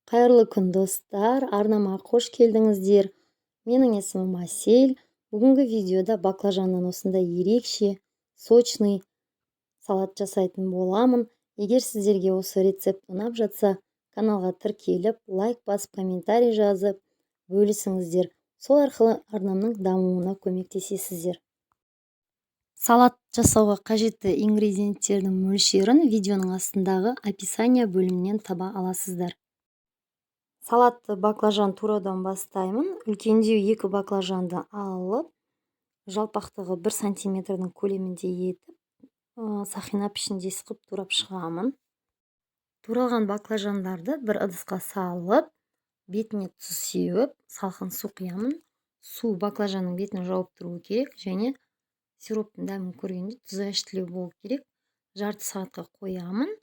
Қайырлы күн, достар! Арнама қош келдіңіздер. Менің есімім Әсел. Бүгінгі видеода баклажаннан осындай ерекше сочный салат жасайтын боламын. Егер сіздерге осы рецепт ұнап жатса, каналға тіркеліп, лайк басып, комментарий жазып, бөлісіңіздер. Сол арқылы арнамның дамуына көмектесесіздер. Салат жасауға қажетті ингредиенттердің мөлшерін видеоның астындағы описание бөлімінен таба аласыздар. Салатты баклажан тураудан бастаймын. Үлкендеу 2 баклажанды алып, жалпақтығы 1 сантиметрдің көлемінде етіп, сақина пішіндес қып турап шығамын. Туралған баклажандарды бір ыдысқа салып, бетіне тұз сеуіп, салқын су құямын. Су баклажанның бетін жауып тұруы керек және сироптың дәмін көргенде тұзы әштілеу болу керек. Жарты сағатқа қоямын.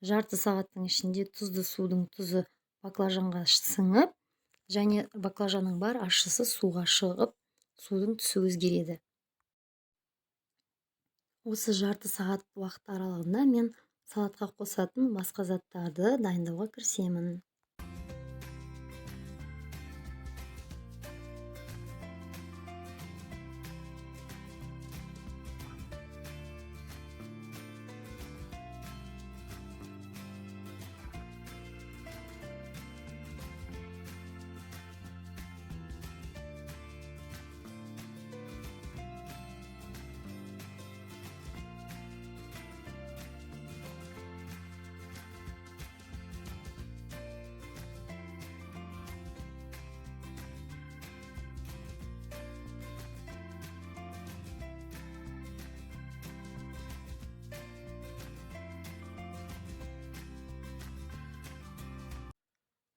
Жарты сағаттың ішінде тұзды судың тұзы баклажанға сіңіп, және баклажанның бар ащысы суға шығып, судың түсі өзгереді. Осы жарты сағат уақыт аралығында мен салатқа қосатын басқа заттарды дайындауға кірісемін.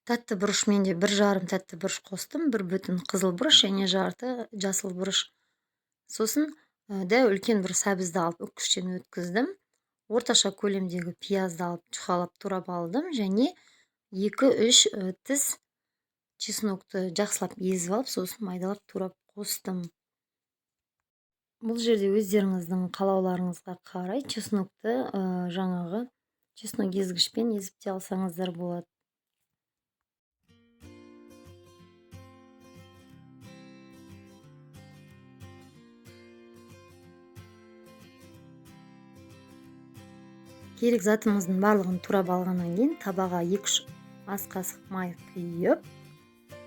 Тәтті бұрыш менде 1,5 тәтті бұрыш қостым, 1 бүтін қызыл бұрыш және жарты жасыл бұрыш. Сосын дәу үлкен бір сәбізді алып үккіштен өткіздім. Орташа көлемдегі пиязды алып жұқалап турап алдым және 2-3 тіс чеснокты жақсылап езіп алып, сосын майдалап турап қостым. Бұл жерде өздеріңіздің қалауларыңызға қарай чеснокты жаңағы чеснок езгішпен езіп те алсаңыздар болады. Керек затымыздың барлығын турап алғаннан кейін табаға 2-3 ас қасық май құйып,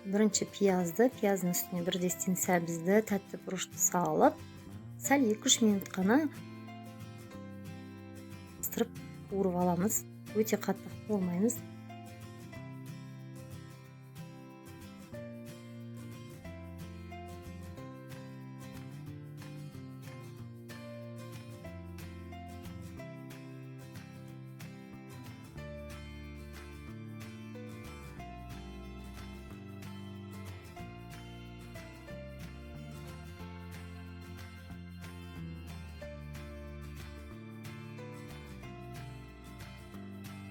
бірінші пиязды, пияздың үстіне бірдестен сәбізді, тәтті бұрышты салып, сәл 2-3 минут қана ыстырып қуырып аламыз. Өте қатты қуырмаймыз.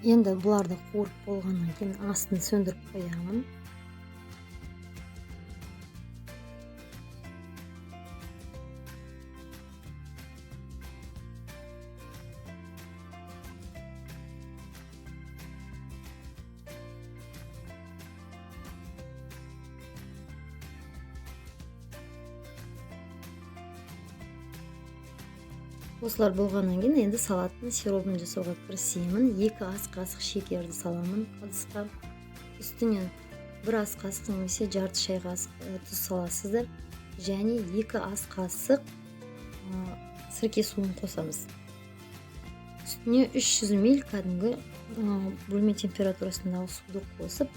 Енді бұларды қуырып болғаннан кейін астын сөндіріп қоямын. Осылар болғаннан кейін енді салаттың сиробын жасауға кірісемін. 2 ас қасық шекерді саламын ыдысқа. Үстінен 1 ас қасық немесе жарты шай қасық тұз саласыздар. Және 2 ас қасық сірке суын қосамыз. Үстіне 300 мл кәдімгі бөлме температурасындағы суды қосып,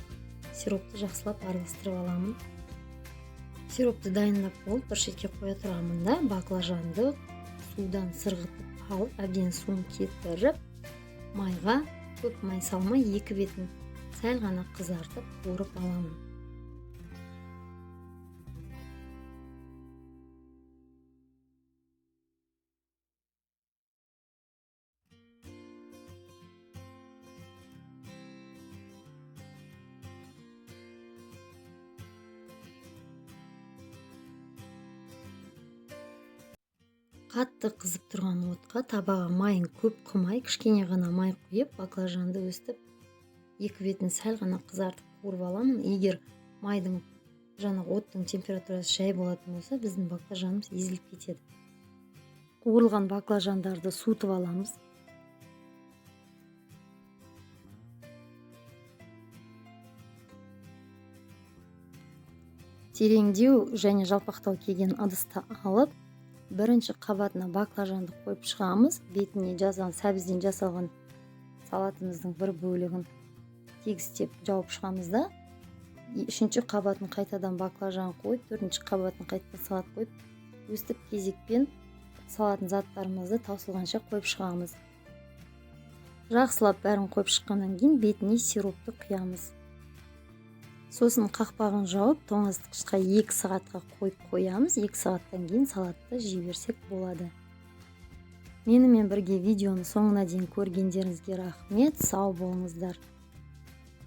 сиропты жақсылап араластырып аламын. Сиропты дайындап болып бір шетке қоя тұрамын да, баклажанды судан сырғытып алып, әбден суын кетіріп, майға көп май салмай екі бетін сәл ғана қызартып қуырып аламын. Қатты қызып тұрған отқа табаға майын көп қымай, кішкене ғана май құйып, баклажанды өстіп екі бетін сәл ғана қызартып қуырып аламын. Егер майдың жаңағы оттың температурасы жай болатын болса, біздің баклажанымыз езіліп кетеді. Қуырылған баклажандарды суытып аламыз. Тереңдеу және жалпақтау келген ыдысты алып, бірінші қабатына баклажанды қойып шығамыз. Бетіне жазған сәбізден жасалған салатымыздың бір бөлігін тегістеп жауып шығамыз да, үшінші қабатын қайтадан баклажан қойып, төртінші қабатын қайтадан салат қойып, өстіп кезекпен салатын заттарымызды таусылғанша қойып шығамыз. Жақсылап бәрін қойып шыққаннан кейін бетіне сиропты құямыз. Сосын қақпағын жауып, тоңазытқышқа 2 сағатқа қойып қоямыз. 2 сағаттан кейін салатты жей берсек болады. Менімен бірге видеоны соңына дейін көргендеріңізге рахмет. Сау болыңыздар.